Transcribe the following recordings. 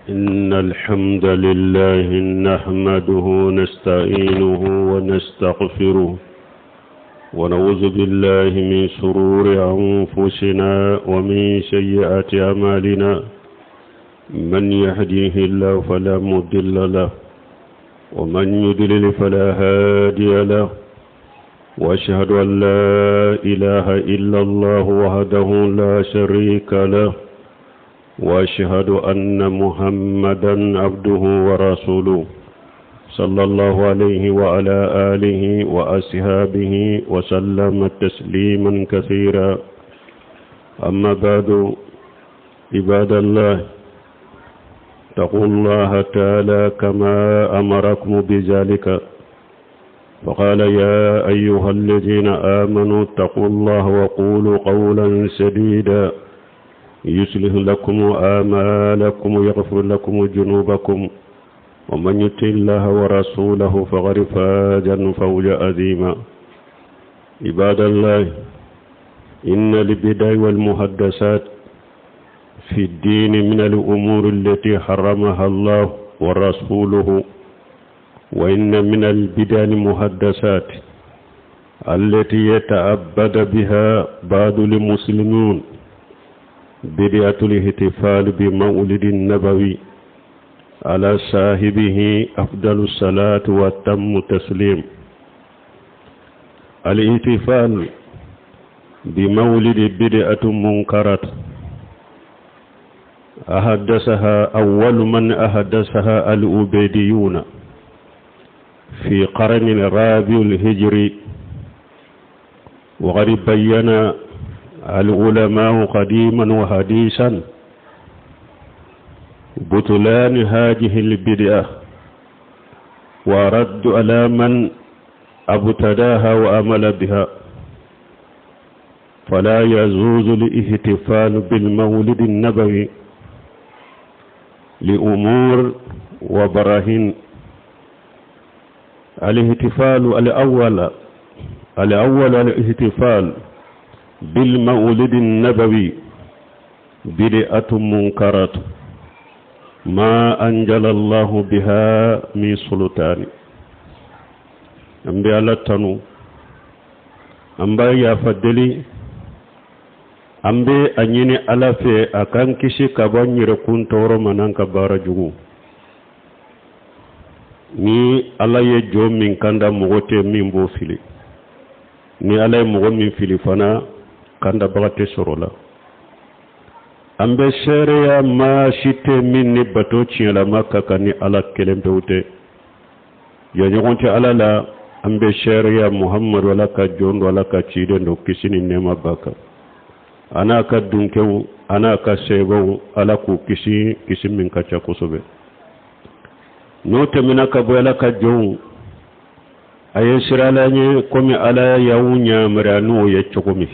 إن الحمد لله نحمده ونستعينه ونستغفره ونعوذ بالله من شرور أنفسنا ومن سيئات أعمالنا من يهديه الله فلا مضل له ومن يضلل فلا هادي له واشهد ان لا اله الا الله وحده لا شريك له واشهد ان محمدا عبده ورسوله صلى الله عليه وعلى اله واصحابه وسلم تسليما كثيرا اما بعد عباد الله اتقوا الله تعالى كما امركم بذلك فقال يا ايها الذين امنوا اتقوا الله وقولوا قولا سديدا يصلح لكم آمالكم ويغفر لكم ذنوبكم ومن يطع الله ورسوله فقد فاز فوزا عظيما عباد الله إن البدع والمحدثات في الدين من الأمور التي حرمها الله ورسوله وإن من البدع المحدثات التي يتعبد بها بعض المسلمون بدعة الاحتفال بمولد النبوي على صاحبه أفضل الصلاة وتم تسليم الاحتفال بمولد بدعة منكرة أحدثها أول من أحدثها الأبيديون في قرن الرابع الهجري وقد بين العلماء قديما وحديثا بطلان هذه البدعة ورد على من ابتداها وأمل بها فلا يجوز الاحتفال بالمولد النبوي لأمور وبراهين الاحتفال الأول الأول الاحتفال بالمولد النبوي بدعة منكرة ما أنزل الله بها من سلطان an bɛ ala tanu an b'a yafa deli an bɛ a ɲini ala fɛ a k'an kisi ka bɔ an yɛrɛkun tɔɔrɔ ma n'an ka baara jugu ni ala ye jɔn min kanda mɔgɔ tɛ min b'o fili ni ala ye mɔgɔ min fili fana kandabaga tɛ sɔrɔ la an bɛ seereya maa si tɛ min ni bato tiɲɛlama ka kan ni ala kelen pewu tɛ jɛɲɔgɔn tɛ ala la an bɛ seereya muhamadu ala ka jɔn don ala ka ciden don kisi ni nɛɛma b'a kan a n'a ka dunkew a n'a ka sebaw ala k'u kisi kisi min ka ca kosɛbɛ n'o tɛmɛna ka bɔ ala ka jɔnw a ye siran ala ɲɛ komi ala y'aw yamaruya n'o ye cogo min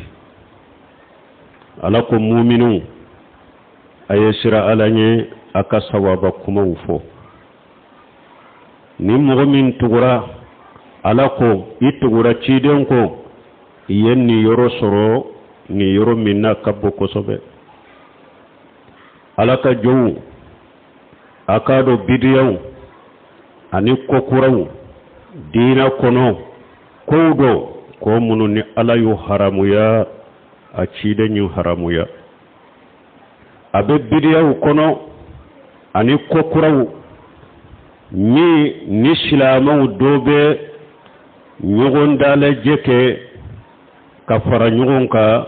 ala ko muminuw a ye siran ala ɲɛ a ka sawaba kumaw fɔ ni mɔgɔ min tugura ala kɔ i tugura ciden kɔ i ye niyɔrɔ sɔrɔ niyɔrɔ min n'a ka bon kosɛbɛ ala ka jɔnw a k'a dɔn bidiyaw ani kokuraw diina kɔnɔ kow dɔ ko minnu ni ala y'u haramuya a ciden y'u haramuya a bɛ bidiyaw kɔnɔ ani kokuraw min ni silamɛw dɔ bɛ ɲɔgɔn dalajɛ kɛ ka fara ɲɔgɔn kan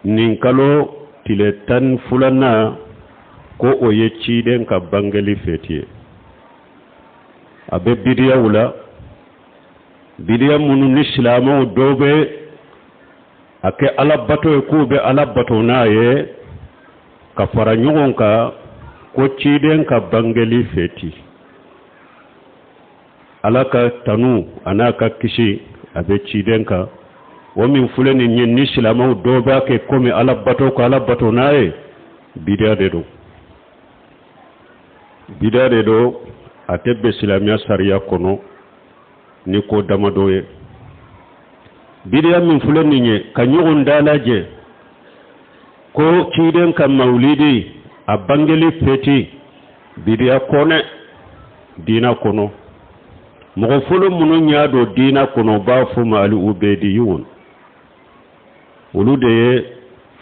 nin kalo tile 12nan ko o ye ciden ka bangeli fɛti ye a bɛ bidiyaw la bidiya minnu ni silamɛw dɔ bɛ a kɛ ala bato ye k'u bɛ ala bato n'a ye ka fara ɲɔgɔn kan ko ciden ka bangeli fɛti ala ka tanu a n'a ka kisi a bɛ ciden kan o min filɛ nin ye ni silamɛw dɔw b'a kɛ komi ala bato ka ala bato n'a ye bidiya de don bidiya de don a tɛ bɛn silamɛya sariya kɔnɔ ni ko damadɔ ye bidiya min filɛ nin ye ka ɲɔgɔn dalajɛ ko ciden ka mawulidi a bangeli fɛti Bidiya kɔnɛ diina kɔnɔ, mɔgɔ fɔlɔ minnu y'a don diina kɔnɔ, u b'a fɔ ma ali ubediyun. Olu de ye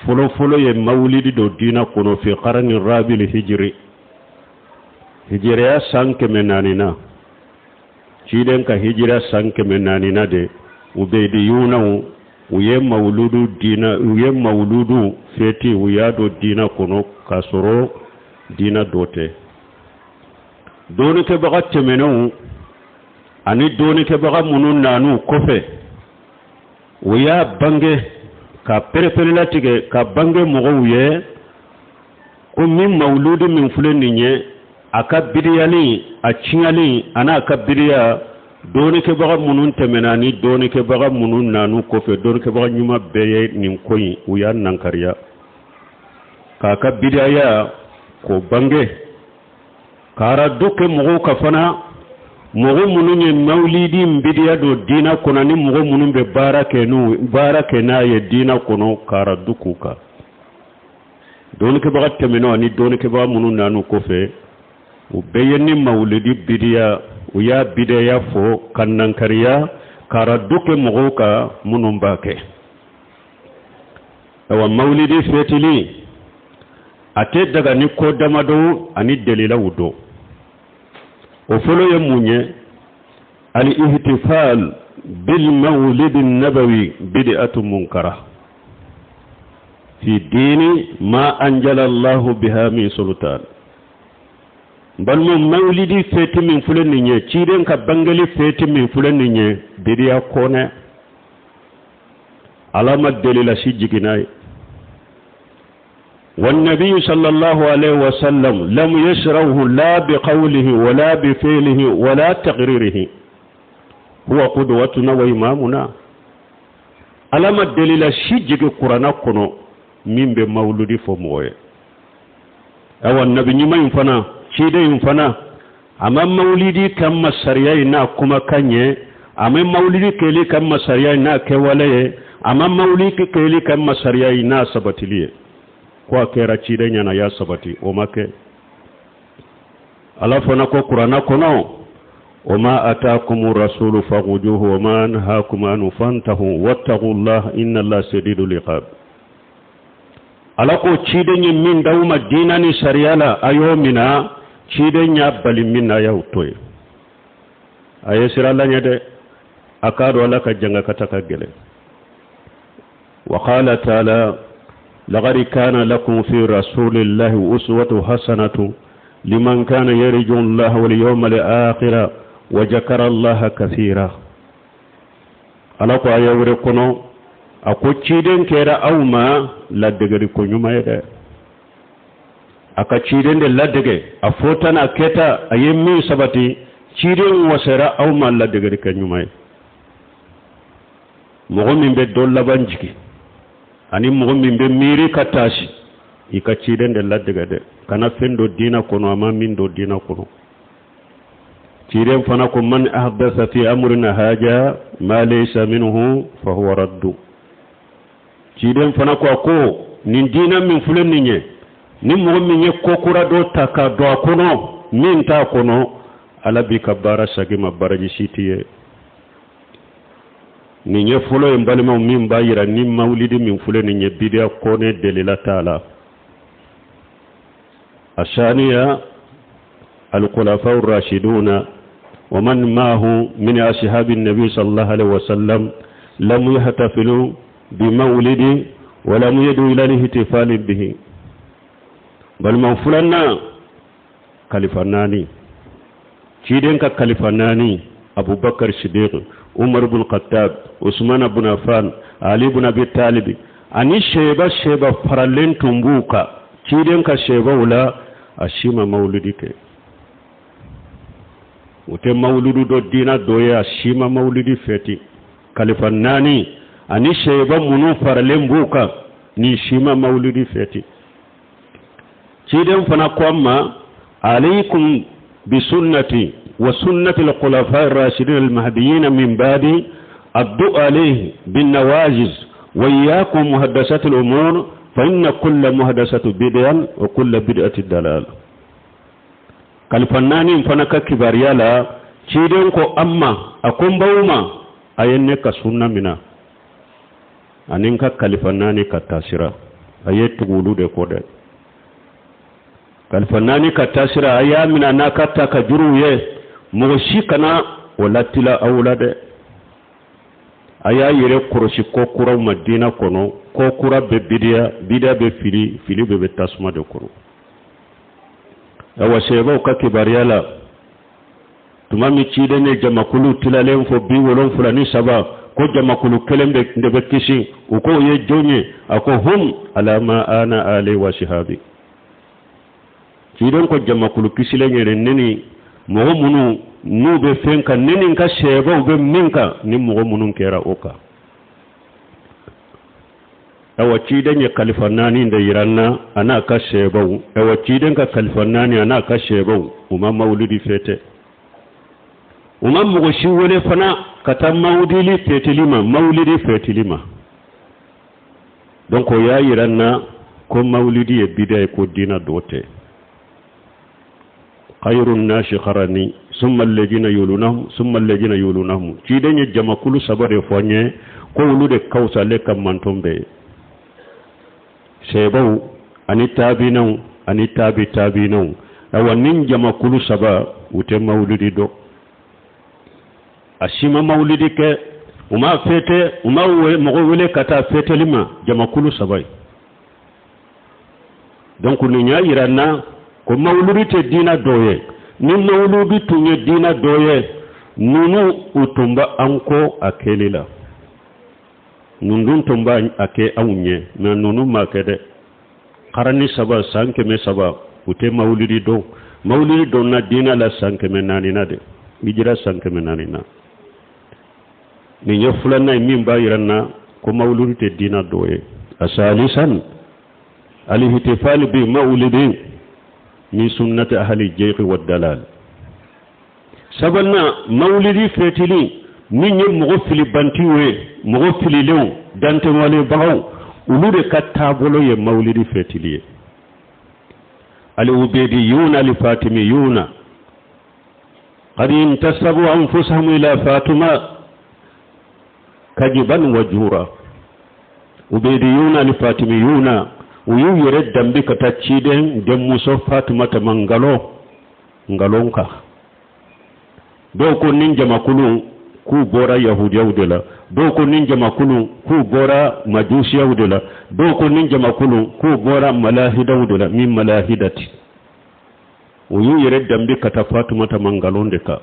fɔlɔfɔlɔ ye mawulidi don diina kɔnɔ fi karani rabili hijiri, hijiriya san 400 na. Ciden ka hijira san 400 na de, ubediyunaw u ye mawuludu diina, u ye mawuludu feti, u y'a don diina kɔnɔ k'a sɔrɔ diina dɔ tɛ. Dɔɔnikɛbaga tɛmɛnenw ani dɔɔnikɛbaga minnu nan'u kɔfɛ, u y'a bange ka pereperelatigɛ ka bange mɔgɔw ye ko min mawuludi min filɛ nin ye, a ka bidiyali, a tiɲɛli, a n'a ka bidiya, dɔɔnikɛbaga minnu tɛmɛna ni dɔɔnikɛbaga minnu nan'u kɔfɛ, dɔɔnikɛbaga ɲuman bɛɛ ye nin ko in, u y'a nankariya k'a ka bidiyaya k'o bange, k'aradu kɛ mɔgɔw ka fana, mɔgɔ minnu ye mawulidi bidiya don diina kɔnɔ ni mɔgɔ minnu bɛ baara kɛ n'u baara kɛ n'a ye diina kɔnɔ, k'aradu k'u kan. Dɔɔnikɛbaga tɛmɛnenw ani dɔɔnikɛbaga minnu nan'u kɔfɛ, u bɛɛ ye ni mawulidi bidiya, u y'a bidiyaya fɔ ka nankariya k'aradu kɛ mɔgɔw kan minnu b'a kɛ. Awa, mawulidi fɛtili a tɛ daga ni ko damadɔ ani dalilaw dɔ. O fɔlɔ ye mun ye? Al-ihtifal bil mawlid nabawi bid'atu munkara fi dini ma anjala Allahu biha min sultan. Balima, mawlidi fɛti min filɛ nin ye, ciden ka bangeli fɛti min filɛ nin ye, bidiya kɔnɛ, Ala ma delila si jiginna ye. والنبي صلى الله عليه وسلم لم يشره لا بقوله ولا بفعله ولا تقريره، هو قدوتنا وإمامنا. Ala ma delila si jigi Kurana kɔnɔ min bɛ mawuludi fɔ mɔgɔ ye. Awa, nabi ɲuman in fana, ciden in fana, a ma mawulidi ka masariya ye n'a kumakan ye, a ma mawulidi kɛli ka masariya ye n'a kɛwale ye, a ma mawulidi kɛli ka masariya ye n'a sabatili ye, ko a kɛra ciden ɲɛna, y'a sabati, o ma kɛ. Ala fana ko Kurana kɔnɔ: وما آتاكم الرسول فخذوه وما نهاكم عنه فانتهوا واتقوا الله إن الله شديد العقاب. Ala ko ciden ye min d'aw ma diina ni sariya la, a y'o mina. Ciden y'a bali min na, a y'aw to yen. A ye sira la ɲɛ dɛ, a k'a dɔn Ala ka janga ka ta ka gɛlɛn. وقال تعالى: لقد كان لكم في رسول الله أسوة حسنة لمن كان يرجو الله واليوم الآخر وذكر الله كثيرا. Ala ko aya wɛrɛ kɔnɔ, a ko ciden kɛra aw ma ladegeri ko ɲuman ye dɛ. A ka ciden de ladege, a fɔta n'a kɛta, a ye min sabati, ciden wasara aw ma ladegeri kɛ ɲuman ye. Mɔgɔ min bɛ dɔ laban jigi ani mɔgɔ min bɛ miiri ka taasi, i ka ciden de ladege dɛ, kana fɛn dɔ diina kɔnɔ a ma min dɔ diina kɔnɔ. Ciden fana ko: من أحدث في أمرنا هذا ما ليس منه فهو رد. Ciden fana ko, a ko nin diina min filɛ nin ye, ni mɔgɔ min ye ko kura dɔ ta ka don a kɔnɔ min t'a kɔnɔ, Ala b'i ka baara sagi ma, baraji si t'i ye. Nin ye fɔlɔ ye, n balimaw, min b'a yira ni mawulidi min filɛ nin ye, bidiya kɔnɛ, delila t'a la. الثانية: الخلفاء الراشدون ومن معه من أصحاب النبي صلى الله عليه وسلم لم يحتفلوا بمولد ولم يدعوا إلى الاحتفال به. بل من فلنا kalifa naani, ciden ka kalifa naani, Abubakar Sidiq, Umar bin Khattab, Usman bin Affan, Ali bin Abi Talib, ani seba seba faralen tun b'u kan, ciden ka sebaw la, a si ma mawuludi kɛ. O tɛ mawuludu dɔ diina dɔ ye, a si ma mawuludi fɛti. Kalifa naani ani seba minnu faralen b'u kan, ni si ma mawuludi fɛti. Ciden fana ko an ma: عليكم بسنتي وسنة الخلفاء الراشدين المهديين من بعدي، عضوا عليها بالنواجذ، وإياكم محدثات الأمور، فإن كل محدثة بدعة وكل بدعة ضلالة. Kalifa naani fana ka kibaruya la, ciden ko an ma, a ko n baw ma, a ye ne ka sunna mina ani n ka kalifa naani ka taasira, a ye tugu olu de kɔ dɛ. Kalifa naani ka taasira, a y'a mina n'a ka ta ka juruw ye, mɔgɔ si kana o latila aw la dɛ. A y'a yɛrɛ kɔlɔsi ko kuraw ma diinɛ kɔnɔ. Ko kura bɛ bidiya, bidiya bɛ fili, fili bɛɛ bɛ tasuma de kɔnɔ. Awa, sahabaw ka kibaruya la, tuma min ciden ye jamakulu tilalen fɔ 73, ko jamakulu kelen de bɛ kisi, u ko o ye jɔn ye? A ko hum ala ma ana alayhi wa sihabi. Ciden ko jamakulu kisilen yɛrɛ, ne ni mɔgɔ minnu n'u bɛ fɛn kan, ne ni n ka sahabaw bɛ min kan, ni mɔgɔ minnu kɛra o kan. Awa, ciden ye kalifa naani de yira n na a n'a ka sahabaw. Awa, ciden ka kalifa naani a n'a ka sahabaw, u ma mawulidi fêter, u ma mɔgɔ si wele fana ka taa mawulidi fêteli ma, mawulidi fêteli ma. Donc o y'a yira n na ko mawulidi ye bida ye, ko diina dɔ tɛ. Khayru nasi qarani summa alladhina yulunahum summa alladhina yulunahum. Ciden ye jamakulu saba de fɔ an ye ko olu de ka fisa ale ka manton bɛɛ ye: sahabaw ani taabinaw ani taabi taabinaw. Awa, nin jamakulu saba, u tɛ mawulidi dɔn, a si ma mawulidi kɛ, u ma fêter, u ma mɔgɔ wele ka taa fêteli ma, jamakulu saba ye. Donc nin y'a yira n na ko mawuludi tɛ diina dɔ ye. Ni mawuludi tun ye diina dɔ ye, ninnu u tun bɛ an kɔ a kɛli la, ninnu dun tun b'a a kɛ anw ɲɛ. Mais ninnu m'a kɛ dɛ. Karani saba, san 300, u tɛ mawuludi dɔn. Mawuludi donna diina la san 400 na de, hijira san 400 na. Nin ye filanan ye min b'a yira n na ko mawuludi tɛ diina dɔ ye. A salisan alihtifal bi mawulidi min sunnati ahli jeyki wa dalal. Sabanan, mawulidi fêtili min ye mɔgɔ filibantiw ye, mɔgɔ fililenw, dantɛwalebagaw, olu de ka taabolo ye mawulidi fêtili ye. Al-ubediyuna al-fatimiyuna qad intasabu anfusahum ila Fatima kajiban wa jura. Ubediyuna al-fatimiyuna, u y'u yɛrɛ danbe ka taa ciden denmuso Fatumata ma ngalon ngalon kan. Dɔw ko nin jamakulu k'u bɔra yahudiyaw de la, dɔw ko nin jamakulu k'u bɔra majusiyaw de la, dɔw ko nin jamakulu k'u bɔra malahidaw de la, min malahidati. U y'u yɛrɛ danbe ka taa Fatumata ma ngalon de kan.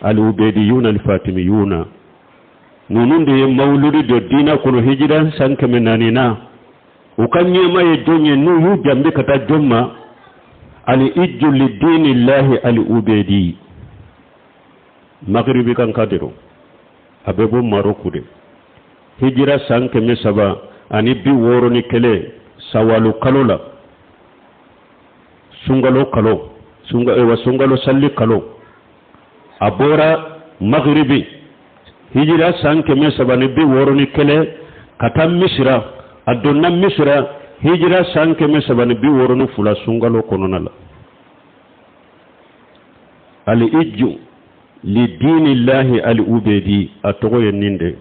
Al-ubediyuna al-fatimiyuna, ninnu de ye mawuludi don diinɛ kɔnɔ hijira san 400 na. U ka ɲɛma ye jɔn ye? N'u y'u danbe ka taa jɔn ma? Ali ijju lidinillahi al ubedi, magribi kan ka de don, a bɛ bɔ Maroku de. Hijira san 361, sawalu kalo la, sunkalo kalo sunga, wa sunkalo salli kalo, a bɔra magribi hijira san 361 ka taa Misira. A donna Misira hijira san 362, sunkalo kɔnɔna la. Al ijju lidinillahi al ubedi, a tɔgɔ ye nin de.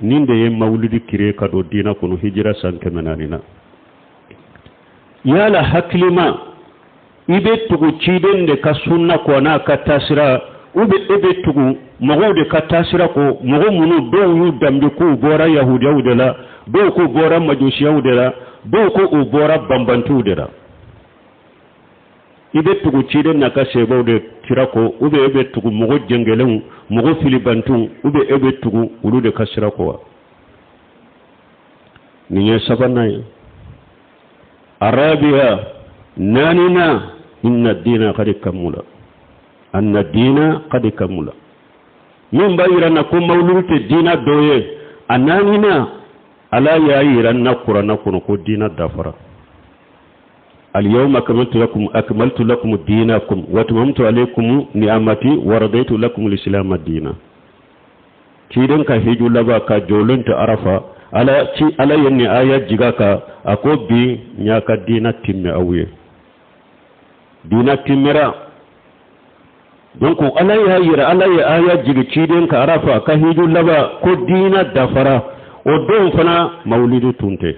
Nin de ye mawulidi créer ka don diinɛ kɔnɔ hijira san 400 na. Yala hakilima, i bɛ tugu ciden de ka sunna kɔ n'a ka taasira, ou bien e bɛ tugu mɔgɔw de ka taasira kɔ, mɔgɔ minnu dɔw y'u danbe k'u bɔra yahudiyaw de la, dɔw k'u bɔra majusiyaw de la, dɔw ko u bɔra banbantiw de la? I bɛ tugu ciden n'a ka sahabaw de sira kɔ, ou bien e bɛ tugu mɔgɔ jɛngɛlenw, mɔgɔ filibantiw, ou bien e bɛ tugu olu de ka sira kɔ wa? Nin ye sabanan ye. Arabiya naanina, inna dina kadi kamula, anna dina kadi kamula. Min b'a yira na ko mawuludu tɛ diina dɔ ye, a naanina, Ala y'a yira na Kuranna kɔnɔ ko diina dafara. Alyawma akmaltu lakum dinakum wa atmamtu alaykum ni'amati wa radaitu lakum al-islam dina. Ciden ka hiju laban ka jɔlen to Arafa, Ala ci, Ala ye nin aya jiga ka a ko bi n y'a ka diina timmɛ aw ye. Diina timmɛra. Donc Ala y'a yira, Ala ye aya jigi ciden kan Arafa ka hiju laban ko diina dafara. O don fana mawulidi tun tɛ.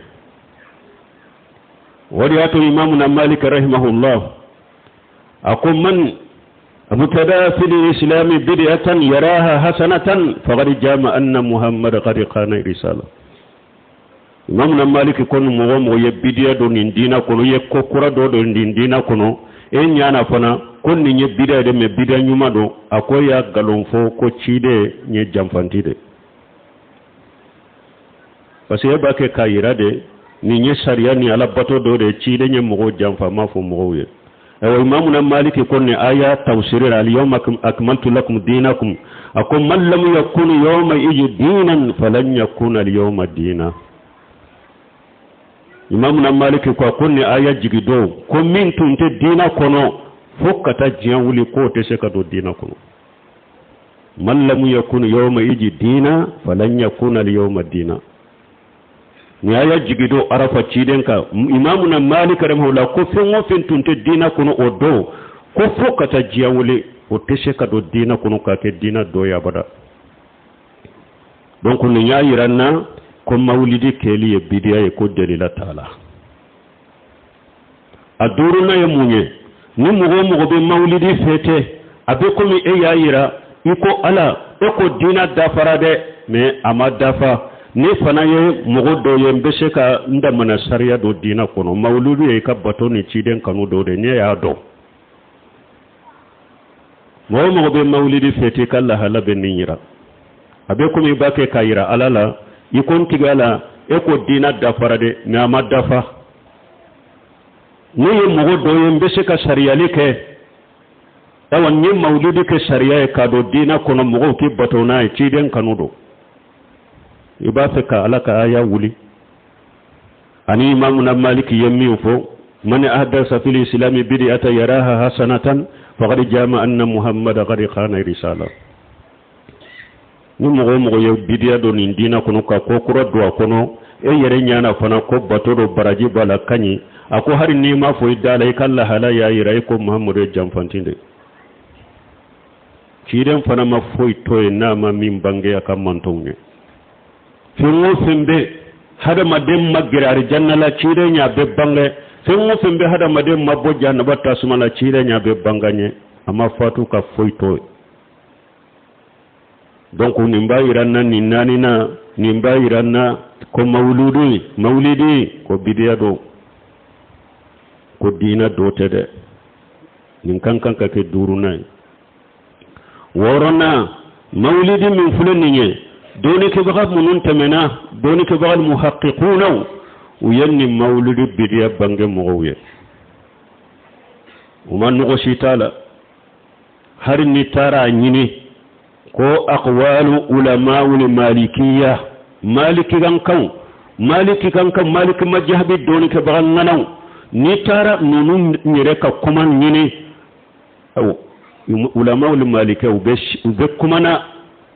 O de y'a to Imamuna Malik rahimahullah a ko man abtada fil islami bid'atan yaraha hasanatan faqad jama anna Muhammad qad khana risala. Imamuna Malik ko ni mɔgɔ o mɔgɔ ye bidiya don nin diina kɔnɔ, i ye ko kura dɔ don nin diina kɔnɔ, e ɲana fana ko nin ye bidiya de, mais bidiya ɲuman don, a ko y'a nkalon fɔ ko ciden ye janfanti de, parce que e b'a kɛ k'a yira de nin ye sariya ni ala bato dɔ de, ciden ye mɔgɔw janfa, m'a fɔ mɔgɔw ye. Ayiwa, Imamuna Maliki ko nin aya tafsiri la, al-yawma akmaltu lakum dinakum, a ko man lam yakun yawma iji dinan falan yakuna al-yawma dina. Imamuna Maliki ko a ko nin aya jigi don ko min tun tɛ diina kɔnɔ fo ka taa diɲɛ wuli k'o tɛ se ka don diina kɔnɔ. Man lam yakun yawma iji dina falan yakuna al-yawma dina. Nin aya jigi don Arafa ciden kan, Imamuna Malik rahimahullah ko fɛn o fɛn tun tɛ diina kɔnɔ o don ko fo ka taa diɲɛ wuli o tɛ se ka don diina kɔnɔ k'a kɛ diina dɔ ye abada. Donc nin y'a yira n na ko mawulidi kɛli ye bidiya ye, ko delila t'a la. A duurunan ye mun ye? Ni mɔgɔ o mɔgɔ bɛ mawulidi fêter, a bɛ komi e y'a yira i ko Ala e ko diina dafara dɛ, mais a ma dafa. Ne fana ye mɔgɔ dɔ ye, n bɛ se ka n damana sariya don diina kɔnɔ. Mawuludu ye i ka bato ni ciden kanu dɔ de, ne y'a dɔn. Mɔgɔ o mɔgɔ bɛ mawulidi fêter, ka lahala bɛ nin yira. A bɛ komi i b'a kɛ k'a yira Ala la i ko n tigi Ala e ko diina dafara dɛ, mais a ma dafa. Ne ye mɔgɔ dɔ ye, n bɛ se ka sariyali kɛ. Ayiwa, n ye mawulidi kɛ sariya ye k'a don diina kɔnɔ, mɔgɔw k'i bato n'a ye, ciden kanu don. I b'a fɛ ka Ala ka aya wuli. Ani Imamuna Maliki ye min fɔ, man ahdasa fil islami bid'atan yaraha hasanatan faqad jama anna Muhammad qad khana risala. Ni mɔgɔ o mɔgɔ ye bidiya don nin diina kɔnɔ ka ko kura don a kɔnɔ, e yɛrɛ ɲana fana ko bato dɔ baraji b'a la ka ɲi, a ko hali n'i m'a fɔ i da la, i ka lahala y'a yira i ko Muhammadu ye janfanti de. Ciden fana ma foyi to yen n'a ma min bange a ka mantɔnw ye. Fɛn o fɛn bɛ hadamaden ma gɛrɛ arijanna la, ciden y'a bɛɛ bange. Fɛn o fɛn bɛ hadamaden ma bɔ jahanaba tasuma la, ciden y'a bɛɛ bange ɲɛ. A ma fatu ka foyi to yen. Donc nin b'a yira n na nin naani na, nin b'a yira n na ko mawuludi, mawulidi ko bidiya don, ko diina dɔ tɛ dɛ. Nin kan kan ka kɛ duurunan ye. Wɔɔrɔnan, mawulidi min filɛ nin ye, dɔnnikɛbaga minnu tɛmɛna, dɔnnikɛbaga muhaqiqunaw, u ye nin mawulidi bidiya bange mɔgɔw ye. U ma nɔgɔ si t'a la. Hali ni taara a ɲini ko aqwalu ulama'ul malikiya, maliki kan kan, maliki kan kan, maliki majahabi dɔnnikɛbaga ŋanaw, n'i taara ninnu yɛrɛ ka kuma ɲini, awɔ, ulama'ul malikiya u bɛ kumana,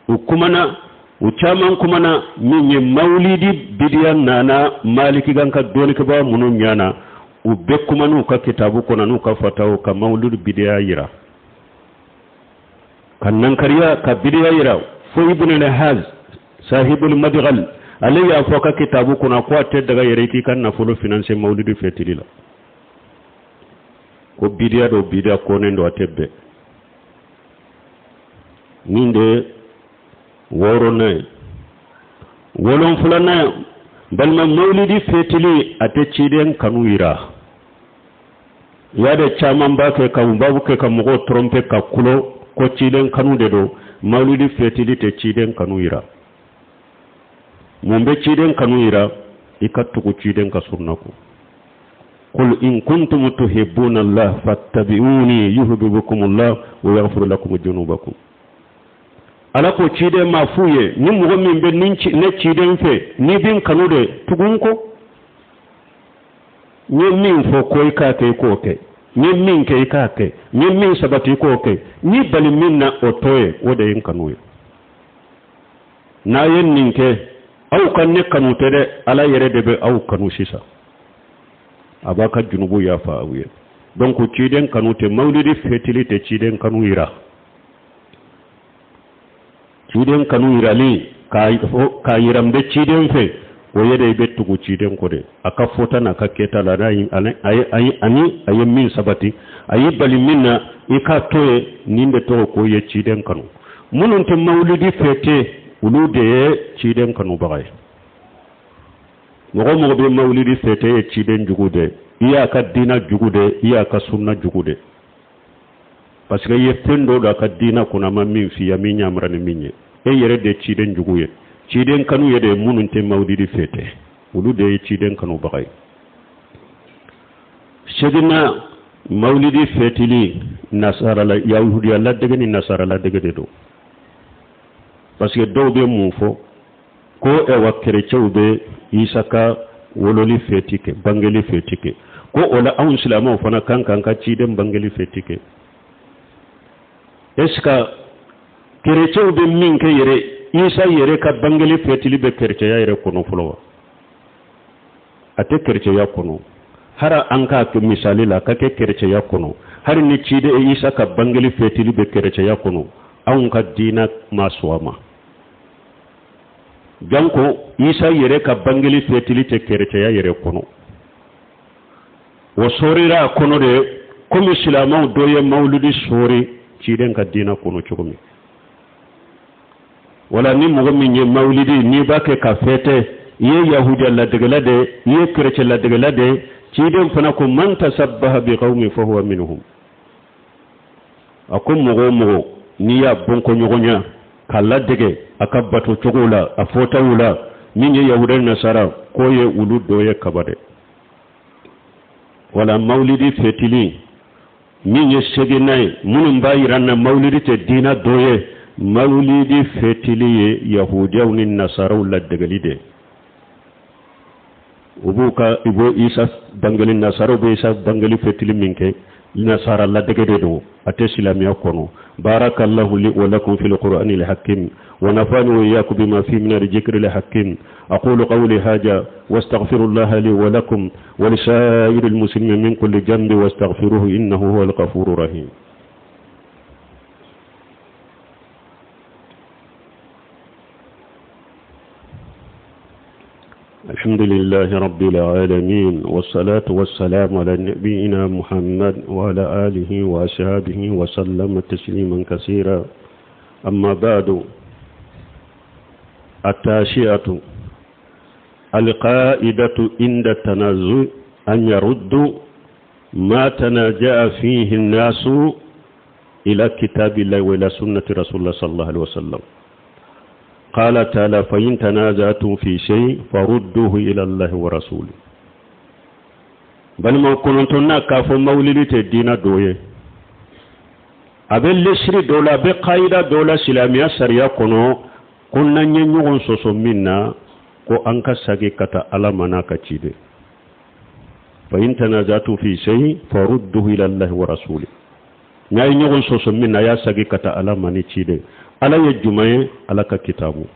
u kumana, u caman kumana min ye mawulidi bidiya nana maliki kan ka dɔnnikɛbaga minnu ɲana, u bɛ kuma n'u ka kitabu kɔnɔ n'u ka fataw ka mawulidi bidiya yira, ka nankariya ka bidiya yira. Fo Ibn al-Haz sahibul madghal, ale y'a fɔ ka kitabu kɔnɔ ko a tɛ daga yɛrɛ k'i ka nafolo financer mawulidi fɛtili la, ko bidiya dɔ bidiya kɔnnen don, a tɛ bɛn. Nin de wɔɔrɔnan ye. Wolonfilanan, balima, mawulidi fɛtili a tɛ ciden kanu yira. Ya de caman b'a kɛ ka u b'a kɛ ka mɔgɔw tromper ka kulo ko ciden kanu de don. Mawulidi fɛtili tɛ ciden kanu yira. Mun bɛ ciden kanu yira? I ka tugu ciden ka sunna kɔ. Qul in kuntum tuhibbuna Allah fattabi'uni yuhibbukum Allah wa yaghfir lakum dhunubakum. Ala ko ciden ma f'u ye, ni mɔgɔ min bɛ ne ciden fɛ, n'i bɛ n kanu de, tugu n kɔ. N ye min fɔ ko i k'a kɛ, i k'o kɛ. N ye min kɛ, i k'a kɛ. N ye min sabati, i k'o kɛ. N y'i bali min na, o to ye. O de ye n kanu ye. N'a ye nin kɛ, aw ka ne kanu tɛ dɛ, Ala yɛrɛ de bɛ aw kanu sisan, a b'a ka junubu yafa aw ye. Donc ciden kanu tɛ, mawulidi fɛtili tɛ ciden kanu yira. Ciden kanu yirali k'a yira n bɛ ciden fɛ, o ye de i bɛ tugu ciden kɔ de, a ka fɔta n'a ka kɛta la, ani a ye min sabati, a y'i bali min na, i k'a to yen. Nin de tɔgɔ k'o ye ciden kanu. Minnu tɛ mawulidi fêter, olu de ye ciden kanubaga ye. Mɔgɔ o mɔgɔ bɛ mawulidi fêter ye ciden jugu de, i y'a ka diina jugu de, i y'a ka sunna jugu de, parce que i ye fɛn dɔ don a ka diina kɔnɔ, a ma min f'i ye, a m'i ɲamara ni min ye. E yɛrɛ de ciden jugu ye. Ciden kanu ye de minnu tɛ mawulidi fêter, olu de ye ciden kanubaga ye. Seginna, mawulidi fêtili nasarala, yahudiya ladege ni nasara ladege de don, parce que dɔw bɛ mun fɔ ko ɛwa, kerecɛw bɛ Isa ka wololi fêti kɛ, bangeli fêti kɛ, ko o la anw silamɛw fana kan k'an ka ciden bangeli fêti kɛ. Est ce que kerecɛw bɛ min kɛ yɛrɛ, Isa yɛrɛ ka bangeli fêtili bɛ kerecɛya yɛrɛ kɔnɔ fɔlɔ wa? A tɛ kerecɛya kɔnɔ. Hara an k'a kɛ misali la ka kɛ kerecɛya kɔnɔ, hali ni ciden Isa ka bangeli fêtili bɛ kerecɛya kɔnɔ, anw ka diina ma sɔn a ma. Janko Isa yɛrɛ ka bangeli fêtili tɛ kerecɛya yɛrɛ kɔnɔ. O sɔrira a kɔnɔ de komi silamɛw dɔ ye mawuludi sɔri ciden ka diina kɔnɔ cogo min. Wala ni mɔgɔ min ye mawulidi n'i b'a kɛ ka fêter, i ye yahudiya ladegela de, i ye kerecɛ ladegela de. Ciden fana ko: man tasabbaha bi qawmin fahuwa minhum. A ko mɔgɔ o mɔgɔ n'i y'a bɔnkɔɲɔgɔnya k'a ladege a ka bato cogo la, a fɔtaw la, min ye yahudiya, nasara, k'o ye olu dɔ ye kaba dɛ. Wala mawulidi fêtili min ye seginna ye, minnu b'a yira na mawulidi tɛ diina dɔ ye, mawulidi fêtili ye yahudiyaw ni nasaraw ladegeli de. U b'u ka i b'o Isa bangeli, nasaraw bɛ Isa bangeli fêtili min kɛ, nasara ladege de don, a tɛ silamɛya kɔnɔ. Barakallahu li wa lakum fil qur'ani al-hakim wa nafani wa iyyakum bima fi min al-dhikri al-hakim. Aqulu qawli hadha wastaghfirullaha li wa lakum wa li sa'iril muslimin min kulli dhanbi wastaghfiruhu innahu huwal ghafurur rahim. الحمد لله رب العالمين، والصلاة والسلام على نبينا محمد وعلى آله وأصحابه وسلم تسليما كثيرا. أما بعد، التاشئة: القائدة عند التنازع أن يرد ما تنازع فيه الناس إلى كتاب الله وإلى سنة رسول الله صلى الله عليه وسلم. قال تعالى: فإن تنازعتم في شيء فردوه إلى الله ورسوله. Balima, kɔnɔntɔnna, k'a fɔ mawulidi tɛ diina dɔ ye, a bɛ lesiri dɔ la, a bɛ kayida dɔ la silamɛya sariya kɔnɔ, ko n'an ye ɲɔgɔn sɔsɔ min na, ko an ka sagi ka taa Ala ma n'a ka ciden. Fa in tanaza'tum fi shay farudduhu ila Allahi wa rasuli. N'a ye ɲɔgɔn sɔsɔ min na, a y'a sagi ka taa Ala ma ni ciden. Ala ye jumɛn ye? Ala ka kitabu.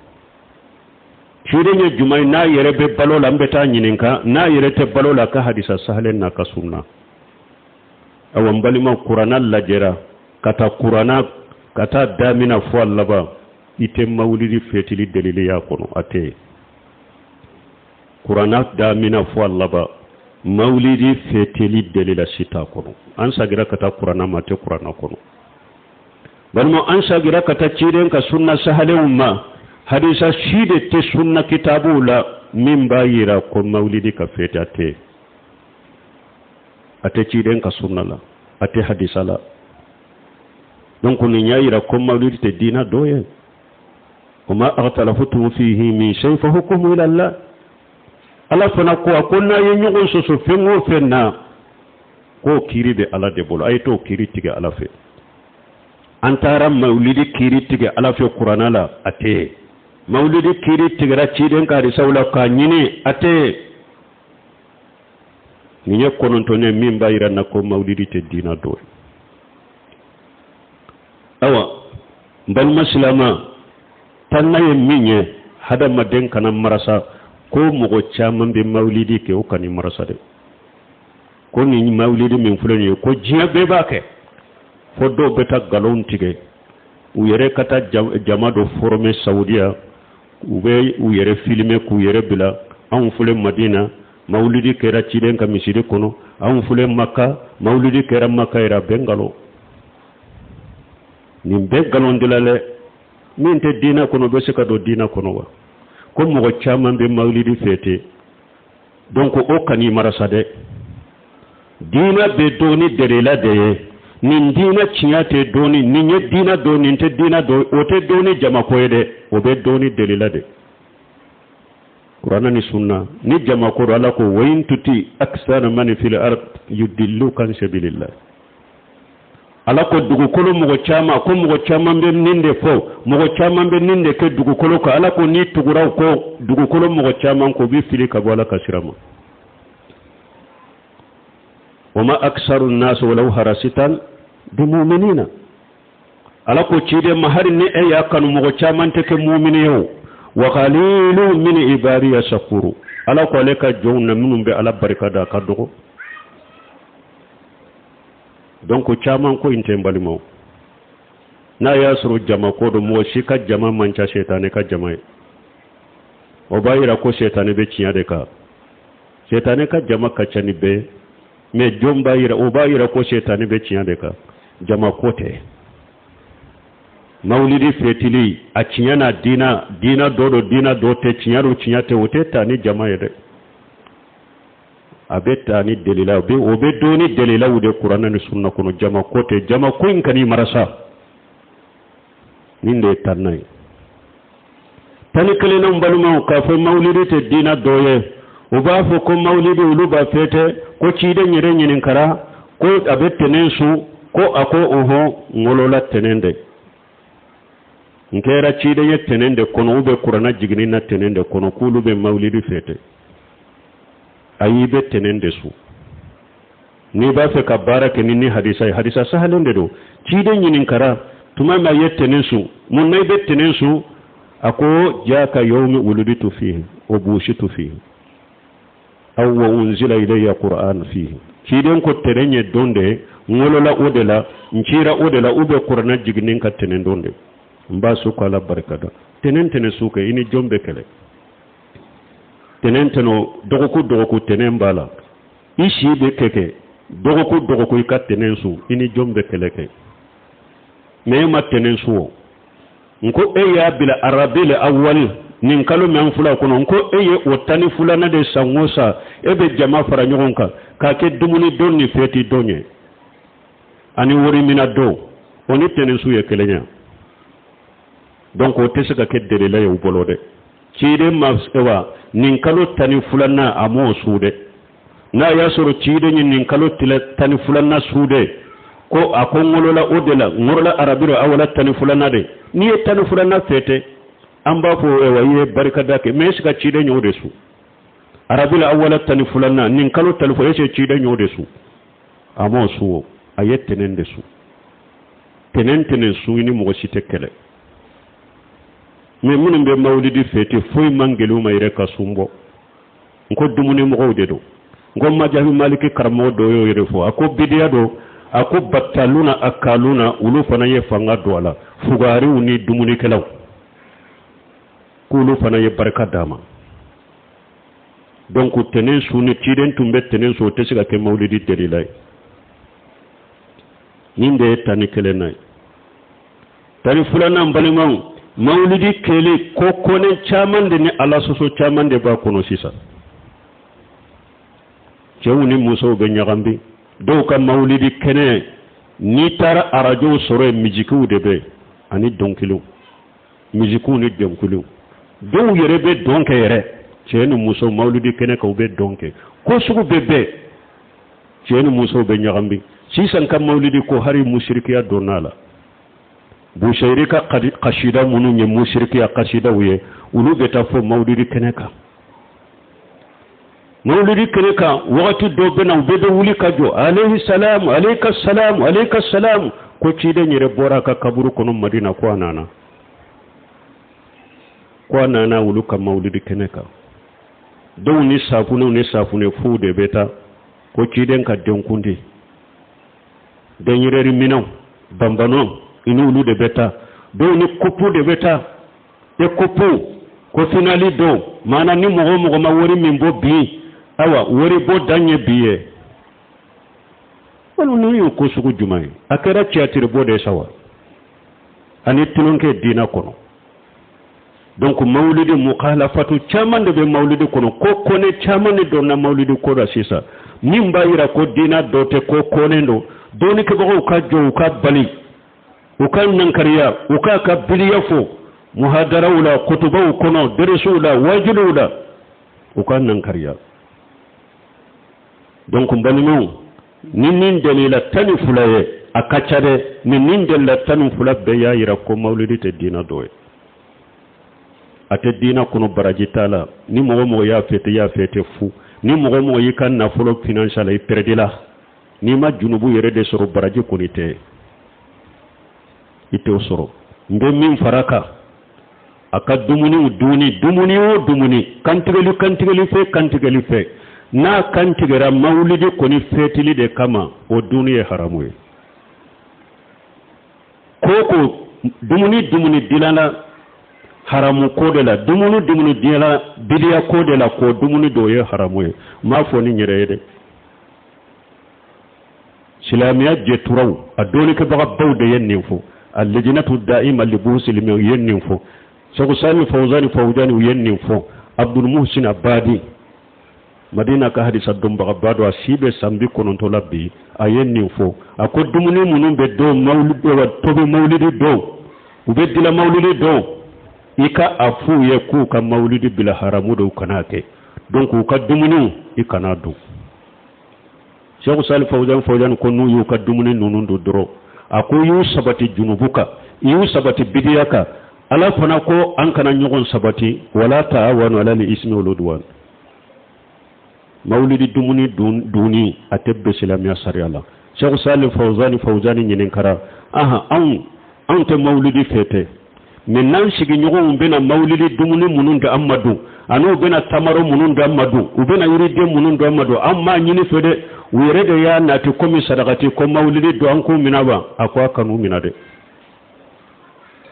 Ciden ye jumɛn ye? N'a yɛrɛ bɛ balo la, an bɛ taa ɲininka. N'a yɛrɛ tɛ balo la, a ka hadisa sahalen n'a ka sunna. Awa, n balimaw, kuranna lajɛra ka taa kuranna ka taa damina fo a laban, i tɛ mawulidi fêtili delili y'a kɔnɔ, a tɛ yen. Kuranna damina fo a laban, mawulidi fêtili delila si t'a kɔnɔ. An sagira ka taa kuranna ma, a tɛ kuranna kɔnɔ. Balima, an sagira ka taa ciden ka sunna sahalenw ma, hadisa si de tɛ sunna kitabuw la min b'a yira ko mawulidi ka fêter. A tɛ, a tɛ ciden ka sunna la, a tɛ hadisa la. Donc nin y'a yira ko mawulidi tɛ diina dɔ ye. Wa ma akhtalaftum fihi min shay fa hukmuhu ila Allah. Ala fana ko, a ko n'a ye ɲɔgɔn sɔsɔ fɛn o fɛn na, k'o kiiri bɛ Ala de bolo, a ye t'o kiiri tigɛ Ala fɛ. An taara mawulidi kiiri tigɛ Ala fɛ kuranna la, a tɛ yen. Mawulidi kiiri tigɛra ciden ka hadisaw la k'a ɲini, a tɛ yen. Nin ye kɔnɔntɔn ye min b'a yira na ko mawulidi tɛ diina dɔ ye. Awa, n balima silama, tanna ye min ye, hadamaden kana marasa ko mɔgɔ caman bɛ mawulidi kɛ, o kana marasa dɛ, ko nin mawulidi min filɛ nin ye, ko diɲɛ bɛɛ b'a kɛ, fo dɔw bɛ taa nkalon tigɛ. U yɛrɛ ka taa jama dɔ former Saudiya, u bɛ u yɛrɛ filmer k'u yɛrɛ bila. Anw filɛ Madina, mawulidi kɛra ciden ka misiri kɔnɔ. Anw filɛ Maka, mawulidi kɛra Maka yɛrɛ. A bɛɛ nkalon, nin bɛɛ nkalon de la dɛ. Min tɛ diinɛ kɔnɔ bɛ se ka don diinɛ kɔnɔ wa? Ko mɔgɔ caman bɛ mawulidi fêter, donc o kan'i marasa dɛ. Diinɛ bɛ dɔn ni delila de ye. Nin diinɛ tiɲɛ tɛ dɔn ni nin ye diinɛ dɔn, nin tɛ diinɛ dɔn. O tɛ dɔn ni jamako ye dɛ, o bɛ dɔn ni delila de, Kuranɛ ni sunna. Ni jamako don, Ala ko: wa in tuti aksara man fil ard yudilluka an sabilillah. Ala ko dugukolo mɔgɔ caman, ko mɔgɔ caman bɛ nin de fɔ, mɔgɔ caman bɛ nin de kɛ dugukolo kan. Ala ko n'i tugura u kɔ, dugukolo mɔgɔ caman ko b'i fili ka bɔ Ala ka sira ma. Wa ma aksaru nnas walau harasitan bimuminina. Ala ko ciden ma, hari ni e y'a kanu, mɔgɔ caman tɛ kɛ mumini ye o. Wa qalilu min ibadiya shakuru. Ala ko ale ka jɔnw na, minnu bɛ Ala barika da, a ka dɔgɔ. Donc caman ko in tɛ n balimaw. N'a y'a sɔrɔ jama ko don, mɔgɔ si ka jama man ca sɛtanɛ ka jama ye. O b'a yira ko sɛtanɛ bɛ tiɲɛ de kan. Sɛtanɛ ka jama ka ca ni bɛɛ, mais jɔn b'a yira? O b'a yira ko sɛtanɛ bɛ tiɲɛ de kan. Jama ko tɛ. Mawulidi fêtili a tiɲɛ n'a diina, diina dɔ don, diina dɔ tɛ, tiɲɛ don, tiɲɛ tɛ, o tɛ ta ni jama ye dɛ. A bɛ ta ni delila, o bɛ dɔn ni delilaw de, Kuranɛ ni sunna kɔnɔ. Jama ko tɛ. Jama ko in kan'i marasa. Nin de ye tanna ye. 11nan, balimaw, k'a fɔ mawulidi tɛ diina dɔ ye, u b'a fɔ ko mawulidi olu b'a fêter, ko ciden yɛrɛ ɲininkara ko a bɛ tɛnɛn sun, ko a ko ɔhɔn, n wolola tɛnɛn de, n kɛra ciden ye tɛnɛn de kɔnɔ, u bɛ kuranna jiginni na tɛnɛn de kɔnɔ, k'olu bɛ mawulidi fêter. Ayi, i bɛ tɛnɛn de sun. N'i b'a fɛ ka baara kɛ ni hadisa ye, hadisa sahalen de don. Ciden ɲininkara tuma min a ye tɛnɛn sun, mun na i bɛ tɛnɛn sun? A ko jaka yawmi wuliditu fihi wa bushitu fihi aw wa unzila ilayya qur'an fihi. Ciden ko tɛnɛn ye don de, n wolola o de la, n cira o de la, u bɛ kuranɛ jiginni ka tɛnɛn don de, n b'a su ko Ala barika da. Tɛnɛn tɛnɛn su kɛ, i ni jɔn bɛ kɛlɛ? Tɛnɛn tɛnɛ, dɔgɔkun dɔgɔkun tɛnɛn b'a la, i si bɛ kɛ kɛ dɔgɔkun dɔgɔkun i ka tɛnɛn sun, i ni jɔn bɛ kɛlɛ kɛ? Mais e ma tɛnɛn sun o. N ko e y'a bila arabili awali, nin kalo min an fila kɔnɔ, n ko e ye o 12nan de san o san, e bɛ jama fara ɲɔgɔn kan k'a kɛ dumuni don ni fêter don ye ani wari mina don, o ni tɛnɛn sun ye kelen ye. Donc o tɛ se ka kɛ delila ye u bolo dɛ. Ciden ma wa nin kalo 12nan a m'o su dɛ. N'a y'a sɔrɔ ciden ye nin kalo 12nan su dɛ, ko a ko n wolola o de la, n wolola arabiro awala 12nan de. N'i ye 12nan fêter, an b'a fɔ wa i ye barikada kɛ. Mais est ce que ciden y'o de su, arabila awala 12nan, nin kalo 12, est ce que ciden y'o de su? A m'o su o, a ye tɛnɛn de su. Tɛnɛn tɛnɛn su, i ni mɔgɔ si tɛ kɛlɛ. Mais minnu bɛ mawulidi fêter, foyi man gɛlɛn u ma yɛrɛ ka sun bɔ. N ko dumuni mɔgɔw de don. N ko majabi maliki karamɔgɔ dɔ y'o yɛrɛ fɔ, a ko bidiya don. A ko battaluna akaluna, olu fana ye fanga don a la, fugariw ni dumunikɛlaw, k'olu fana ye barika d'a ma. Donc tɛnɛn sun ni ciden tun bɛ tɛnɛn sun, o tɛ se ka kɛ mawulidi delila ye. Nin de ye 11nan ye. 12nan, balimaw, mawulidi kɛli ko kɔnɛ caman de ni Ala sɔsɔ caman de b'a kɔnɔ. Sisan cɛw ni musow bɛ ɲagami. Dɔw ka mawulidi kɛnɛ, n'i taara arajow sɔrɔ yen, musiquew de bɛ ani dɔnkiliw, musiquew ni dɔnkiliw. Dɔw yɛrɛ bɛ dɔn kɛ yɛrɛ, cɛ ni muso, mawulidi kɛnɛ kan, u bɛ dɔn kɛ ko sugu bɛɛ bɛɛ, cɛ ni musow bɛ ɲagami. Sisan ka mawulidi ko, hari musirikiya donna la. Busayiri ka kasida minnu ye musirikiya kasidaw ye, olu bɛ taa fɔ mawulidi kɛnɛ kan. Mawulidi kɛnɛ kan, wagati dɔ bɛ na, u bɛɛ bɛ wuli ka jɔ: alayhi salamu, alayka salamu, alayka salamu. Ko ciden yɛrɛ bɔra a ka kaburu kɔnɔ Madina, ko a nana, ko a nana olu ka mawulidi kɛnɛ kan. Dɔw ni safunɛw ni safunɛ fuw de bɛ taa, ko ciden ka denkundi, denyɛrɛni minɛnw, banbanɔ, i n'olu de bɛ taa. Dɔw ni kupu de bɛ taa e kupu ko finali don, maana ni mɔgɔ o mɔgɔ ma wari min bɔ bi, awa wari bɔ dan ye bi ye. Wala ninnu ye ko sugu jumɛn ye? A kɛra tiyatiri bɔ de ye sa wa, ani tulonkɛ diinɛ kɔnɔ. Donc mawulidi mukhalafatu caman de bɛ mawulidi kɔnɔ, ko kɔnɛ caman de donna mawulidi ko la sisan, min b'a yira ko diinɛ dɔ tɛ, ko kɔnɛ don. Dɔnnikɛbagaw ka jɔ, u ka bali, u ka nankariya, u k'a ka bidiya fɔ muhadaraw la, kutubaw kɔnɔ, deresiw la, wajuliw la, u ka nankariya. Donc n balimaw, ni nin dalila 12 ye, a ka ca dɛ, ni nin dalila 12 bɛɛ y'a yira ko mawulidi tɛ diina dɔ ye, a tɛ diina kɔnɔ, baraji t'a la. Ni mɔgɔ mɔgɔ y'a fêter, i y'a fêter fu. Ni mɔgɔ mɔgɔ y'i ka nafolo financer a la, i pɛrɛdila. N'i ma junubu yɛrɛ de sɔrɔ, baraji kɔni tɛ, i t'o sɔrɔ. N bɛ min fara kan, a ka dumuniw dunni, dumuni o dumuni, kantigɛli kantigɛli fɛ, kantigɛli fɛ, n'a kantigɛra mawulidi kɔni fɛtili de kama, o dunni ye haramu ye. Ko ko dumuni dumuni dilanna haramu ko de la, dumuni dumuni dilanna bidiya ko de la, k'o dumuni dɔw ye haramu ye. N m'a fɔ ni n yɛrɛ ye dɛ, silamɛya jɛturaw a dɔnnikɛbagabaw de ye nin fɔ. A lejinatu da'ima li buhusil ilmi u ye nin fɔ, Sɛku Sali Fawzani Fawzani u ye nin fɔ, Abdul Muhsin Abadi, Madina ka hadisa dɔnbagaba don, a si bɛ san 90 la bi, a ye nin fɔ. A ko dumuni minnu bɛ dɔw mawulidi tobi mawulidi don, u bɛ dila mawulidi don, i ka a f'u ye k'u ka mawulidi bila, haramu don, u kan'a kɛ. Donc u ka dumuniw, i kana dun. Sɛku Sali Fawzan Fawzan ko n'u y'u ka dumuni ninnu dun dɔrɔn, a ko i y'u sabati junubu kan, i y'u sabati bidiya kan. Ala fana ko an kana ɲɔgɔn sabati, wala taawanu ala li ismi wal udwan. Mawulidi dumuni dunni a tɛ bɛn silamɛya sariya la. Sɛku Sali Fawzani Fawzani ɲininkara, aha, anw tɛ mawulidi fêter, mais n'an sigiɲɔgɔnw bɛna mawulidi dumuni minnu di an ma dun, ani u bɛna tamaro minnu di an ma dun, u bɛna yiriden minnu di an ma dun, an m'a ɲini fɛ dɛ, u yɛrɛ de y'a nati komi sadakati ko mawulidi don, an k'u minɛ wa? A ko a kan'u minɛ dɛ.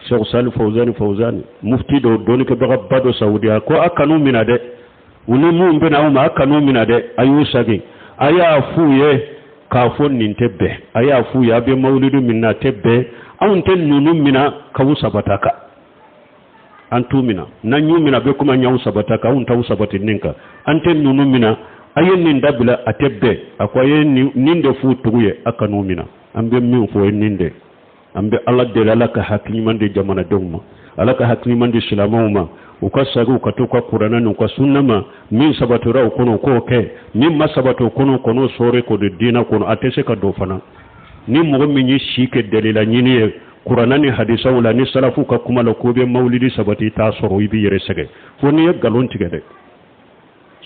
Sɛku Sali Fawzani Fawzani, mufti dɔ, dɔnnikɛbagaba dɔ Sawudi, a ko a kan'u minɛ dɛ, u ni minnu bɛna aw ma, a kan'u minɛ dɛ, a y'u sagin, a y'a f'u ye k'a fɔ nin tɛ bɛn, a y'a f'u ye a bɛ mawulidi min na, a tɛ bɛn, anw tɛ ninnu minɛ k'aw sabata kan, an t'u minɛ, n'an y'u minɛ a bɛ komi an y'aw sabata kan, anw t'aw sabati nin kan, an tɛ ninnu minɛ, a ye nin dabila, a tɛ bɛn. A ko a ye nin de f'u tigiw ye, a kan'u minɛ. An bɛ min fɔ o ye nin de. An bɛ Ala deli, Ala ka hakili ɲuman di jamanadenw ma, Ala ka hakili ɲuman di silamɛw ma, u ka sagi u ka to ka kuranɛ n'u ka sunna ma. Min sabatira o kɔnɔ, u k'o kɛ, min ma sabati o kɔnɔ, kɔnɔ sɔɔri k'o di diinɛ kɔnɔ, a tɛ se ka don fana. Ni mɔgɔ min y'i si kɛ dalila ɲini ye kuranɛ ni hadisaw la ni salafu ka kuma la k'o bɛ mawulidi sabati, i t'a sɔrɔ, i b'i yɛrɛ sɛgɛn fo n'i ye nkalon tigɛ dɛ.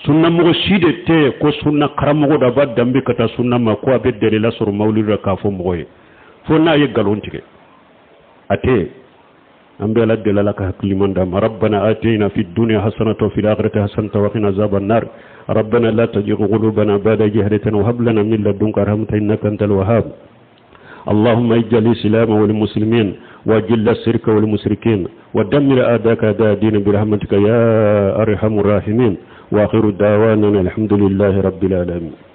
Sunnamɔgɔ si de tɛ ko sunna karamɔgɔ dɔ b'a danbe ka taa sunna ma ko a bɛ dalila sɔrɔ mawulidi la k'a fɔ mɔgɔ ye, fo n'a ye nkalon tigɛ, a tɛ. An bɛ Ala deli, Ala ka hakili ɲuman d'an ma. Rabbana atina fi dunya hasanatan wa fil akhirati hasanatan wa qina azaban nar. Rabbana la tuzigh qulubana ba'da idh hadaytana wa hab lana min ladunka rahmatan innaka antal wahhab. اللهم اجعل الإسلام والمسلمين وأجل الشرك والمشركين ودمر أعداءك أعداء الدين برحمتك يا أرحم الراحمين. وآخر دعوانا الحمد لله رب العالمين.